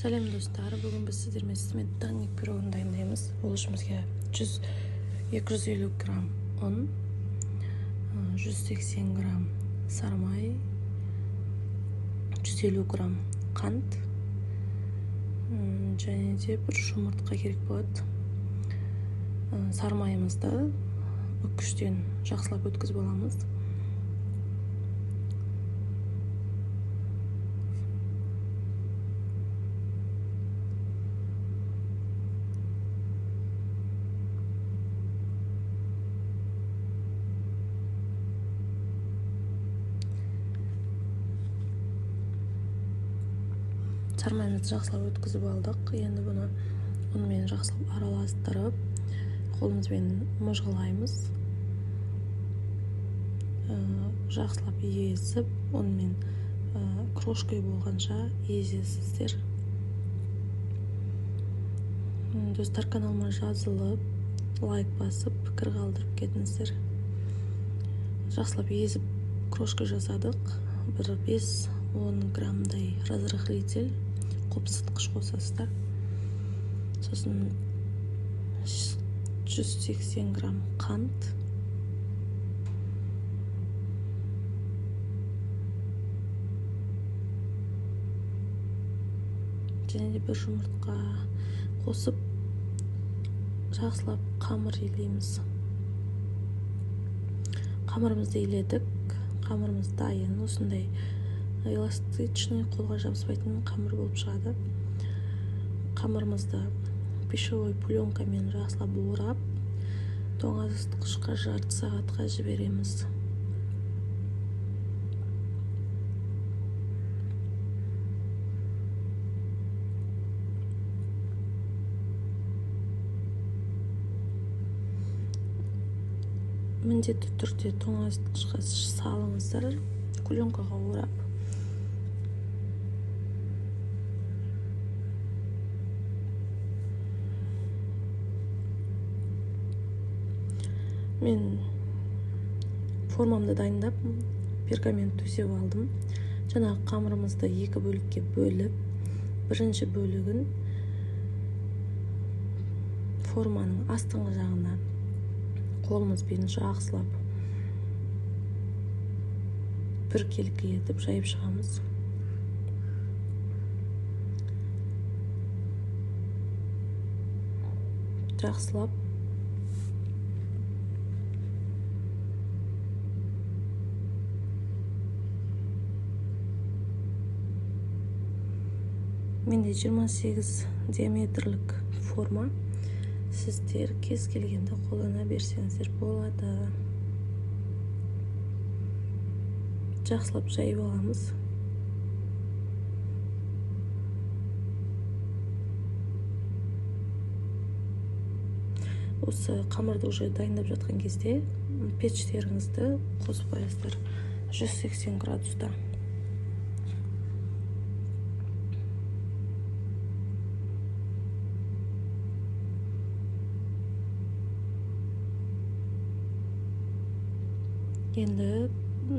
Сәлем достар, бүгін біз сіздермен сметанник пирогын дайындаймыз. Ол үшін бізге 250 грамм ұн, 180 грамм сары май, 150 грамм қант және де бір жұмыртқа керек болады. Сары майымызды үккіштен жақсылап өткізіп аламыз. Сары майымызды жақсылап өткізіп алдық. Енді бұны ұнмен жақсылап араластырып, қолымызбен мыжғылаймыз. Жақсылап езіп, ұнмен крошкой болғанша езесіздер. Достар, каналыма жазылып, лайк басып, пікір қалдырып кетіңіздер. Жақсылап езіп крошка жасадық. Бір 5-10 граммдай разрыхлитель, қопсытқыш қосасыздар. Сосын 180 грамм қант, және де бір жұмыртқа қосып жақсылап қамыр илейміз. Қамырымызды иледік, қамырымыз дайын. Осындай эластичный, қолға жабыспайтын қамыр болып шығады. Қамырымызды пищевой пленкамен жақсылап орап, тоңазытқышқа жарты сағатқа жібереміз. Міндетті түрде тоңазытқышқа салыңыздар, пленкаға орап. Мен формамды дайындап, пергамент төсеп алдым. Жаңағы қамырымызды екі бөлікке бөліп, бірінші бөлігін форманың астыңғы жағына қолымызбен жақсылап біркелкі етіп жайып шығамыз. Жақсылап менде 28 диаметрлік форма. Сіздер кез келгенді қолдана берсеңіздер болады. Жақсылап жайып аламыз. Осы қамырды уже дайындап жатқан кезде пештеріңізді қосып қоясыздар 180 градуста. Енді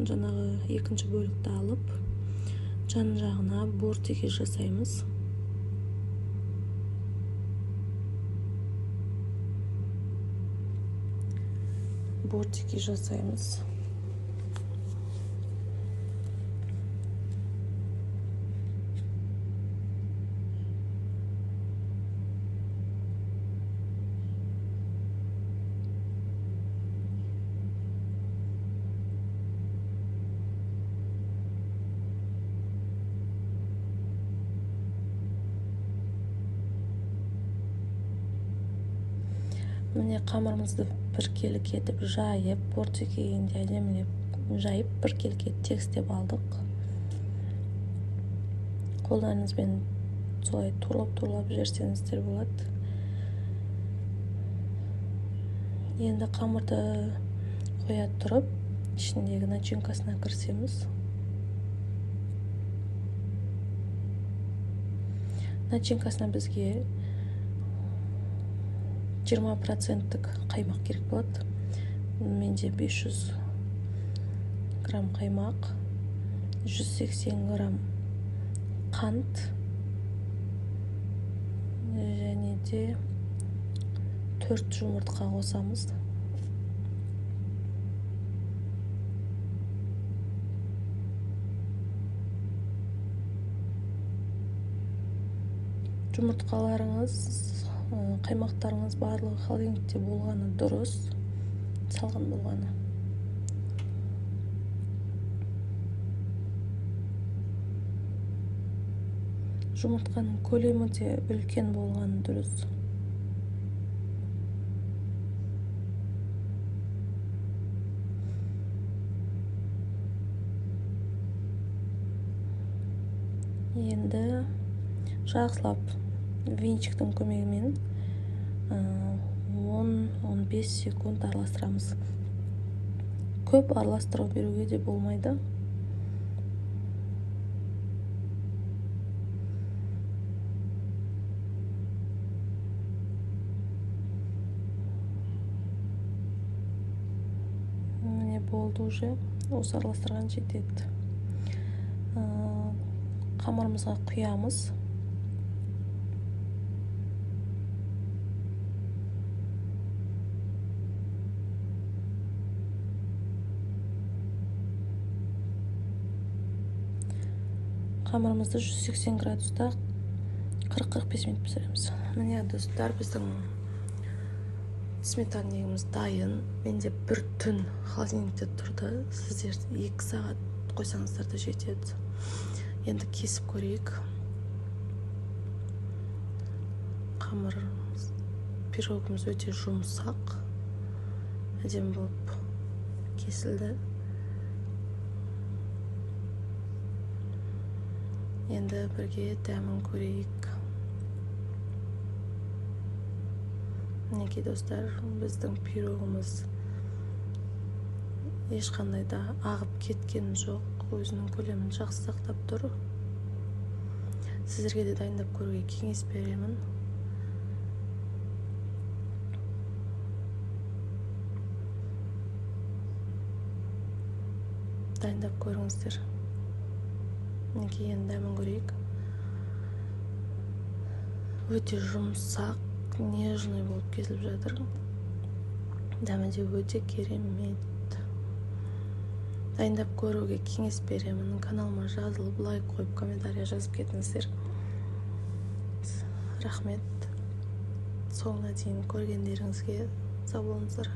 жаңағы екінші бөлікті алып, жан жағына бортики жасаймыз. Бортики жасаймыз. Міне қамырымызды біркелкі етіп жайып, бортикінде әдемілеп жайып, біркелкі тегістеп алдық. Қолдарыңызбен солай турлап-турлап жіберсеңіздер болады. Енді қамырды қоя тұрып, ішіндегі начинкасына кірісеміз. Начинкасына бізге 20% қаймақ керек болады. Менде 500 грамм қаймақ, 180 грамм қант, де 4 жұмыртқа қосамыз. Жұмыртқаларыңыз, қаймақтарыңыз барлығы холодильникте болғаны дұрыс, салқын болғаны. Жұмыртқаның көлемі де үлкен болғаны дұрыс. Енді жақсылап венчиктің көмегімен 10-15 секунд араластырамыз. Көп араластыра беруге де болмайды. Міне болды уже. Осы араластырған жетеді. Қамырымызға құямыз. Қамырымызды 180 градуста 40-45 минут пісіреміз. Міне достар, біздің сметаннигіміз дайын. Менде бір түн холодильникте тұрды. Сіздер 2 сағат қойсаңыздар да жетеді. Енді кесіп көрейік. Қамырымыз, пирогымыз өте жұмсақ, әдемі болып кесілді. Енді бірге дәмін көрейік. Мінекей достар, біздің пирогымыз ешқандай да ағып кеткен жоқ, өзінің көлемін жақсы сақтап тұр. Сіздерге де дайындап көруге кеңес беремін. Дайындап көріңіздер. Мінекей енді дәмін көрейік. Өте жұмсақ, нежный болып кесіліп жатыр. Дәмі де өте керемет. Дайындап көруге кеңес беремін. Каналыма жазылып, лайк қойып, комментария жазып кетіңіздер. Рахмет. Соңына дейін көргендеріңізге сау болыңыздар.